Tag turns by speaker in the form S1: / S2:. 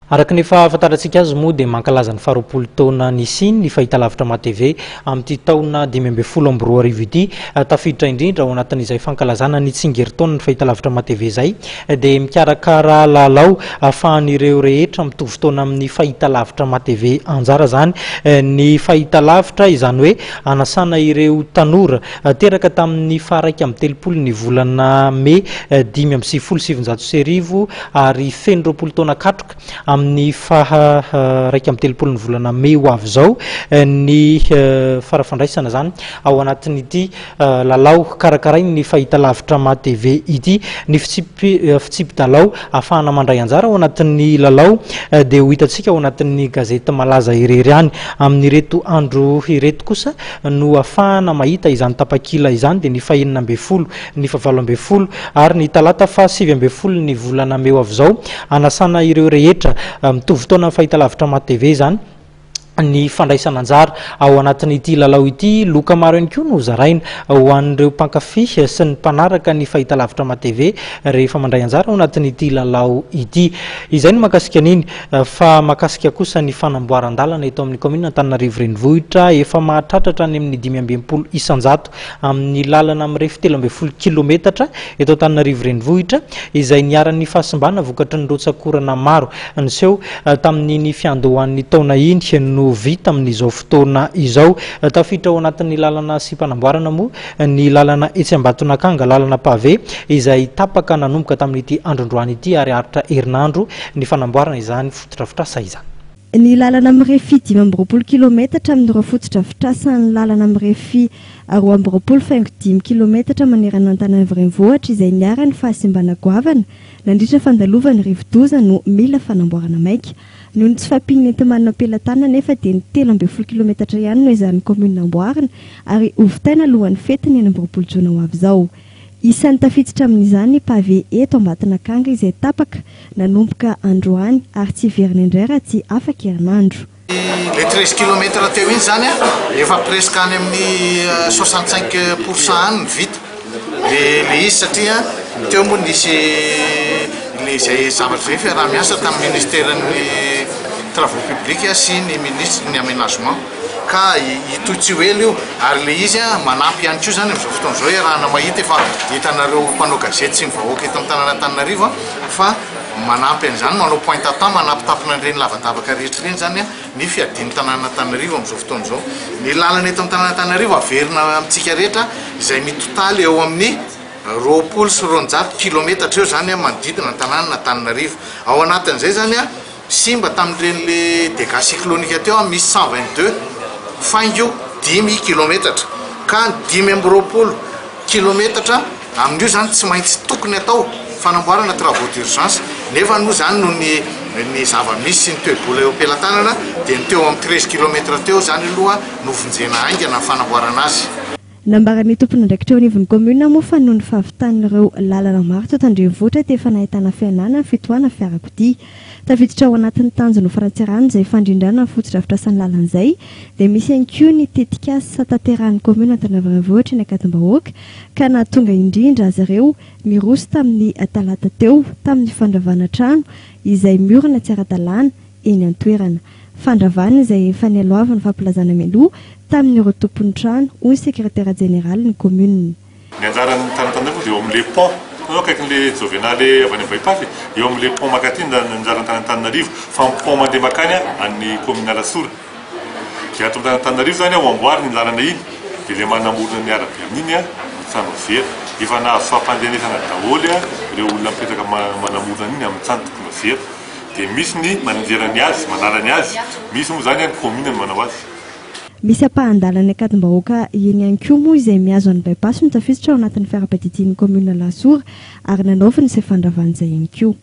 S1: Araka ny efa ahafantarantsika azy moa dia mankalaza ny faharoapolo taona nisiany ny fahitalavitra MaTv amin'ity taona 2015 ity. Tafiditra indrindra ao anatin'izay fankalazana ny tsingerin-taonan'ny fahitalavitra MaTv izay dia mikarakara lalao ahafahan'ireo rehetra mitovy taona amin'ny fahitalavitra MaTv anjara izany ny fahitalavitra, izany hoe anasana ireo tanora teraka tamin'ny faha-31 ny volana mey 1995 ary feno 20 taona katroka amin'ny faha 31 ny volana mey ho avy izao ny fara-fandraisana izany ao anatin'ity lalao karakarain'ny fahitalavitra MaTv ity. Ny fitsipi-dalao ahafahana mandray anjara ao anatin'ny lalao dia ho hitantsika ao anatin'ny gazety malaza irery ihany. Amin'ireto andro ireto kosa no ahafahana mahita izany tapakila izany dia ny fahenina ambin'ny folo, ny fahavalo ambin'ny folo ary ny talata faha 19 ny volana mey ho avy izao. Anasana ireo rehetra mitovy taona amin'ny fahitalavitra MaTv izany ny fandraisana anjara ao anatin'ity lalao ity. Loka maro ihany koa no zaraina ho an'ireo mpankafy sy ny mpanaraka ny fahitalavitra MaTv rehefa mandray anjara ao anatin'ity lalao ity. Izay no mahakasika an'iny fa mahakasika kosa ny fanamboaran-dalana eto amin'ny kaominina Antananarivo Renivohitra. Efa mahatratra hatrany amin'ny 65% amin'ny lalana mirefy 13 kilometatra eto Antananarivo Renivohitra izay niharan'ny fahasimbana vokatry ny rotsak'orana maro niseho tamin'iny fiandohan'ny taona iny no vita amin'izao fotoana izao. Tafiditra ao anatin'ny lalana asiam-panamboarana moa ny lalana etsy Ambatonakanga, lalana pavé izay tapaka nanomboka tamin'ity androndroany ity ary haharitra herinandro ny fanamboarana izany fotodrafitrasa izany.
S2: Ny lalana mirefy 25 kilometatra amin'ireo fotodrafitrasan'ny lalana mirefy 22,5 kilometatra manerana an'Antananarivo Renivohitra izay niharan'ny fahasimbana goavana nandritra fandalovan'ny rivodoza no mila fanamboarana maika. Noho ny tsy fahampian'ny enti-manana am-pelatanana anefa dia ny 13 kilometatra ihany no ezahan'ny kaominina amboarina ary hovitaina alohan'ny fetin'ny 26 jona ho avy izao. Isan'ny tafiditra amin'izany ny pavé eto Ambatonakanga izay tapaka nanomboka androany ary tsy hiverina indray raha tsy afaka herinandro.
S3: Le 13 kilomètre teo iny zany efa presque any amin'ny 65% any ny vita le le izy satria teo moa nisy le izay zavatra izay fiaraha-miasa tamin'ny ministeran'ny travaux publics sy ny ministre ny aménagement ka hitohy tsy ho ela io ary le izy manampy ihany koa zany amin'izao fotoana izao iarahana mahita efa hitanareo mpanao gazety sy ny vahoaka eto amin'ny tanàna Antananarivo fa manampy an'izany manao point à temps manampitampina an'ireny lavadavaka rehetra ireny zany ny fiadian'ny tanàna Antananarivo amin'izao fotoana izao. Ny lalana eto amin'ny tanàna Antananarivo averina amintsika rehetra izay mitotaly eo amin'ny 220 kilometatra eo zany manodidina ny tanàna Antananarivo. Ao anatin'izay zany simba tamin'ireny le dégâts cyclonique teo misy 122,5 kilometatra ka 25 kilometatra amin'io zany tsy maintsy tokony atao fanamboarana travaux d'urgence nefa moa zany noho ny ny zava-misy sy ny toe-bola eo am-pelatanana dia ny teo amin'ny 13 kilomètre teo zany aloha no vonjena haingana ny fanamboarana azy.
S2: Nambaran'ny tompon'andraikitra eo anivon'ny kaominina moa fa noho ny fahavitan'ireo lalana maro teto an-drenivohitra dia efa nahitana fihenana ny fitohana fiarakodia. Tafiditra ao anatin'ny tanjona ho fanatsarana izay fandrindrana ny fotodrafitrasan'ny lalana izay dia misy ihany koa ny tetikasa tanterahin'ny kaominina Antananarivohitra eny Ankadimbahoaka ka nahatonga indrindra azy ireo niroso tamin'ny talata teo tamin'ny fandravana trano izay miorina tsy ara-dalàna eny an-toerana. Fandravana izay efa nialohavan'ny fampilazana mialoha tamin'ireo tompon'ny trano, hoy ny sekretera jeneralin'ny kaominina.
S4: Ny anjaran'ny tany Antananarivo dia eo amin'ilay pont, hitanao akaikin'ilay Jovenal avy any By-pass e, eo amin'ilay pont mankaty ny anjaran'ny tany Antananarivo, fa ny pont mandeha mankany an'ny commune Alasora. Dia ato amin'ny tany Antananarivo izany ho amboarina iny lalana iny, dia ilay manamorona ny arabe amin'iny no trano vera. Efa nahazo fampandrenesana daholo ireo olona mipetraka manamorona an'iny amin'ny trano tokony ho vera. Dia misy ny mananjera ny azy, manala ny azy, misy moa izany ny commune no manao azy.
S2: Misy ampahan-dalan'ny Ankadimbahoaka eny ihany koa moa izay mihazo an'i By-pass no tafiditra ao anatin'ny fiara-piadidian'ny kaominina Alasora ary nanaovana izay fandravana izay ihany koa.